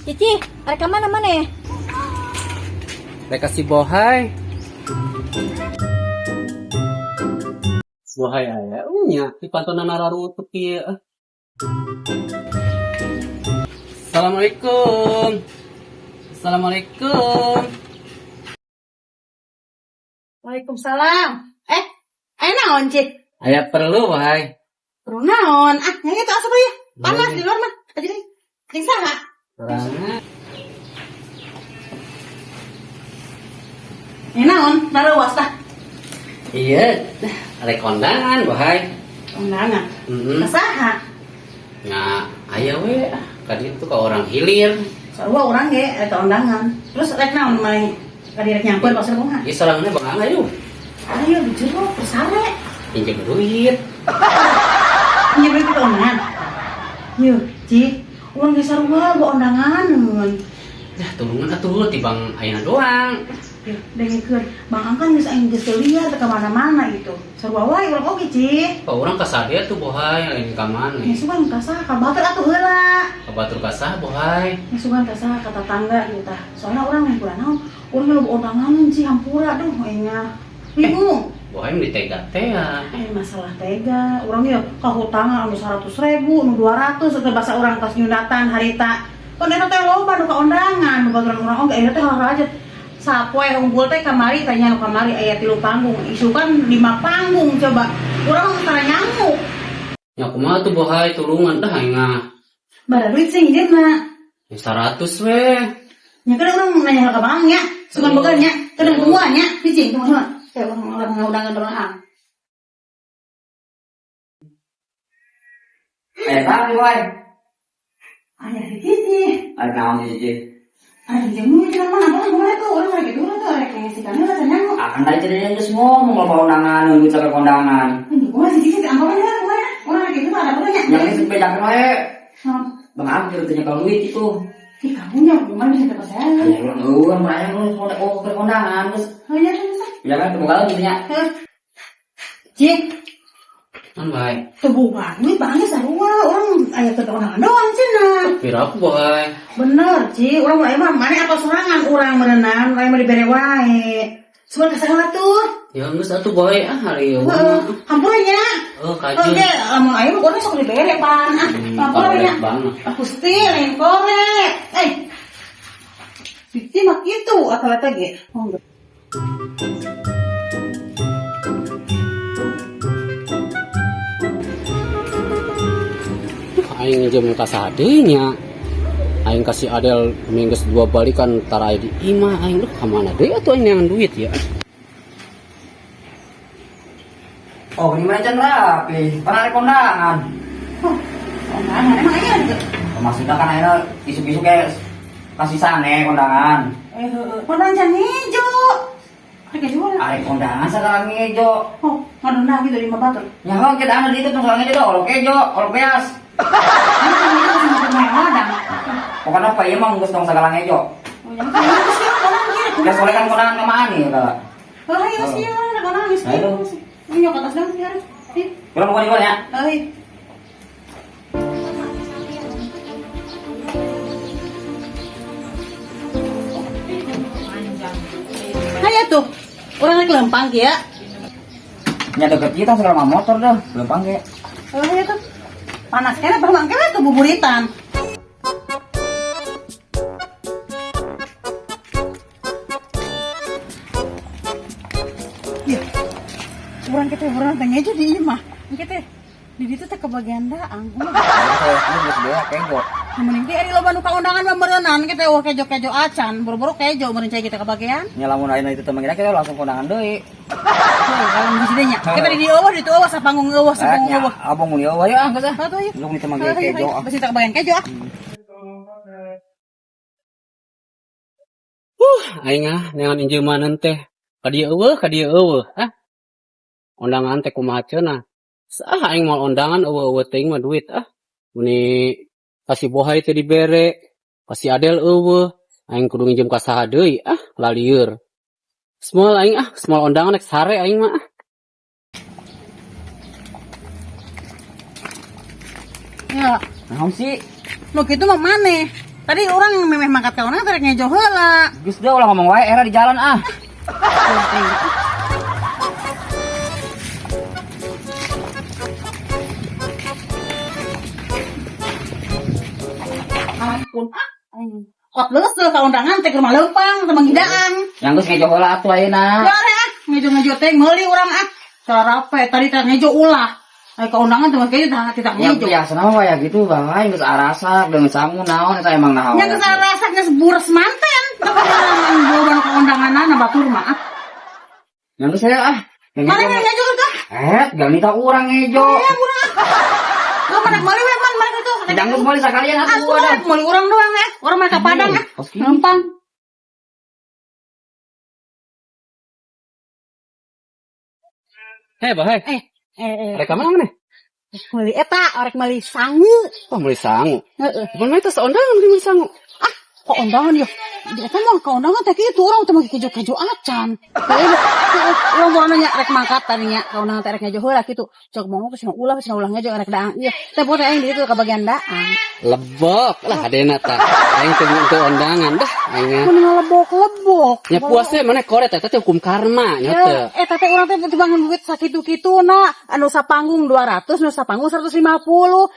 Cici, arek ka mana maneh? Rek ka si Bohai. Bohai aya nya di pantona nararutup ieu. Assalamualaikum. Assalamualaikum. Waalaikumsalam. Eh, aya naon, Cik? Aya perlu, Bohai. Perlu naon? Ah, yang itu asup ya. Panas di luar mah. Aja deh. Jeung saha? Sorangan. Aya naon? Nareuwas tah. Iya, rek kondangan, Bohai. Undangan. Heeh. Ka saha? Nya aya we ah, ka ditu ka orang hilir. Sarua urang ge rek ka undangan. Terus rek naon maneh? Ka dieu rek nyamper pasar kumaha? Ieu soranganna bang ayo. Ayo di jero persare. Pinjam duit. Pinjam duit ka undangan. Yeuh, Cik, urang ge sarua bawa undanganeun. Dah tulungan atuh tibang ayeuna doang. Yeuh, dengekeun, Bang Angkan geus aing geus teu liar teu ka mana-mana gitu. Sarua wae urang oge, Cik. Ka urang ka saha tuh Bohai, lain ka mana? Ya sugan ka saha, ka batur atuh heula. Ka batur ka saha Bohai? Ya sugan ka saha, ka tatangga gitu tah. Soalna urang mah kurang naon, urang ge loba undanganeun Cik, hampura duh aing mah. Bingung. Bohai mah ditega teh ya. Eh masalah tega, urang ge kahutangan anu 100.000, anu 200, teu basa urang tos nyundatan harita. Kon eta teh loba nu ka undangan, babaturan urang oge eta teh harajat. Sapoe unggul teh kamari tanya nu kamari aya 3 panggung, isukan 5 panggung coba. Urang mah tara nyamuk. Ya kumaha tuh Bohai tulungan dah aing mah. Bara duit sing hijirna. Ya 100 we. Nya kan urang nanya ka Bang nya, sugan boga nya, teu tungguan nya, hiji tungguan. Teh urang urang ngaundangan Bang. Eh, naon Bohai? Aya si Cici. Aya naon si Cici? Aya jeung nu mana mana kumaha tuh urang lagi dulu tuh rek ngisikan heula cenah nyamuk. Akan tadi ceritanya geus ngomong loba undangan, nunggu sampai kondangan. Ini kumaha si Cici angkotan heula kumaha? Urang lagi dulu ada nya. Yang ini bedakeun wae. Naon? Bang Amir teh nyekel duit itu. Ih, kamunya kumaha bisa teu percaya. Ya urang eueuh mah aya nu oh ke kondangan geus. Oh iya tuh bisa. Ya kan teu boga gitu nya. Heuh. Cik, Kan bae. teu boga duit bangnya sarua urang aya teu kondangan doang cenah. Piraku Bohai. Bener, Ci. Urang mah emang mana apa sorangan urang merenang, urang mah dibere wae. Sugan ka tuh. Ya geus atuh Bohai ah hari ieu. Heeh, hampura nya. Oh, kajeun. Oke, lamun aya mah urang sok dibere pan. Ah, hampura nya. Korek banget. Aku setir lain korek. Eh. Cici mah kitu akal eta ge. Oh, enggak. Aing jeung ka saha deui nya. Aing kasih Adel minggu 2 balikan tara aya di imah aing duh ka mana deui atuh aing neangan duit ya. Oh, ini mah can rapi. Pan arek kondangan. Oh, kondangan emang aya teu? Maksudnya kan ayeuna isuk-isuk kayak kasih sane kondangan. Eh, heueuh. Kondangan can ngejo. Arek ngejo mana? Arek kondangan sekarang ngejo. Oh, ngadona gitu di imah batur. Ya heuh kita anu di itu tong ngejo olo kejo, olo beas. Pokoknya apa iya mah geus tong sagala ngejo. Oh, yang kan geus kieu kondangan kieu. Ya soalnya kan kondangan ka mana ya kala. Oh, ayo sih, kondangan geus kieu. Ini nyok atas dong, ya. Ih. Urang mau di ya? Euy. Hayo tuh. Urang rek lempang kieu. Nya deket kieu tong segala motor dah, lempang ge. Oh, hayo tuh. Panas kene bang kene tuh buburitan. Ya. Urang kita urang teh ngejo di imah. Engke teh di ditu teh kebagian daang. Geus beak kejo. Mending teh ari loba nu kaundangan mah meureunnan kita eueuh kejo-kejo acan, boro-boro kejo meureun cai kita kebagian. Nya lamun ayeuna itu teh manggilna kita langsung kondangan deui. Heuh, kalau di sini nya. Kita di dieu eueuh, di ditu eueuh sapanggung eueuh, sapanggung eueuh. Abang mun eueuh ya geus ah. Atuh ieu. Belum kita manggil kejo ah. Besi tak kebagian kejo ah. Aing ah neangan injeumaneun teh. Ka dieu eueuh, ka dieu eueuh ah. Undangan teh kumaha cenah. Sah aing moal undangan eueuh-eueuh teuing mah duit ah. Meni kasih Bohai teh dibere, kasih Adel eueuh, aing kudu nginjem ka saha deui ah, lalieur. Small aing ah, small undangan rek sare aing mah ah. Ya. Naon sih? Nu kitu mah maneh. Tadi urang memeh mangkat ka undangan, rek ngejo heula. Geus deh, ulah ngomong wae, era di jalan ah. Ampun ah. Aing. Kot leus tuh ka undangan teh ke rumah leumpang sama ngidaan. Yang geus ngejo heula atuh ayeuna. Ya ah, ngejo-ngejo teh meuli urang ah. Cara tadi teh ngejo ulah. Ai ka undangan teh kayaknya tah tidak Ya ngejo. biasa mah kayak gitu bae, geus arasak dengan sangu naon eta emang naon. Nya geus rasa geus buras manten. Tapi urang bawa ka undanganna batur mah ah. Yang geus saya ah. Yang Mana ngejo. ngejo ka? Eh, gak urang ngejo. Ya urang ah. Lu mana meuli we man mana itu. Yang geus meuli sakalian atuh Atuh ada. meuli urang doang ya. Urang mah ka Padang ah. Kos kieu. Leumpang. Hei, Bah, hei. Eh. Rek ka mana maneh? Meuli eta orek meuli sangu. Oh, meuli sangu. Heeh. Mun mah teh undangan meuli sangu. Ah, kok undangan ya? Di eta mah ka undangan teh kitu urang teh make kejo-kejo acan. Kayak urang mau nanya rek mangkat tadinya ka undangan teh rek ngejo heula kitu. Cok mau cenah ulah, cenah ulah ngejo rek daang. Iya, teh poe aing di ditu ka bagian daang. Lebok lah adena tah. Aing teh untuk undangan dah aing. Mun ngalebok-lebok. Nya puas teh maneh koret eta teh hukum karma nya teh. Ya, eh teh urang teh bangun duit sakitu-kituna, anu sapanggung 200, nu sapanggung 150.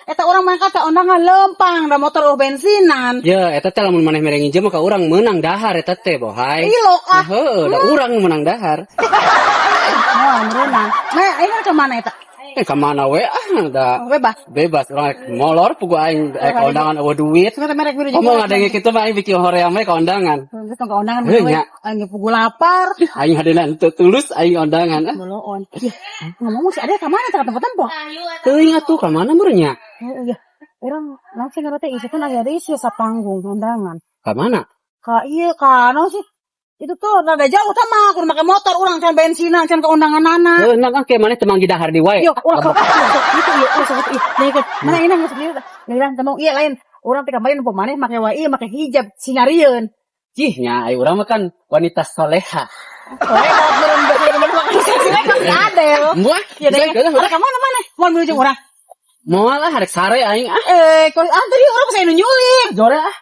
Eta urang mangkat ka undangan lempang da motor eueuh bensinan. Ya, eta teh lamun maneh mere nginjem ka urang meunang dahar eta teh, Bohai. Ilok ah. Heueuh, da urang meunang dahar. Moal meunang. Mah aing ka mana eta? Eh ka mana we ah da. Oh, bebas. Bebas urang rek molor pugu aing rek ka undangan eueuh duit. Sebenarnya merek biru Ngomong ngadenge kitu mah aing bikin hoream we ka undangan. Geus ka undangan Heuh, we. nya. Aing pugu lapar. Aing hadena henteu tulus aing undangan ah. Boloon. Ih, ngomong si Ade ka mana teh tempat-tempat? Teuing atuh ka mana meureun nya? Heeh, iya. Urang langsung ngerti isi kan aya deui sia sapanggung undangan. Ka mana? Ka ieu ka naon sih? Itu tuh rada jauh sama kudu make motor urang can bensinan can ke undangan anak. Heuh, nah ke maneh teu manggi dahar di wae. Yo, ulah ka sok gitu ieu, ulah sok ieu. Nah, ikut. Mana ini geus ieu. Giliran temu ieu lain. Urang teh kamari nempo maneh make wae ieu make hijab sinarieun. Cih nya ai urang mah kan wanita soleha. Soalnya kalau belum belum makan sih kan si Adel. Muah, Ya deh. Ada ka mana mana? Mau menuju urang. Moal ah rek sare aing ah. Eh, kalau ah tadi urang saya nu nyulik. Jore ah.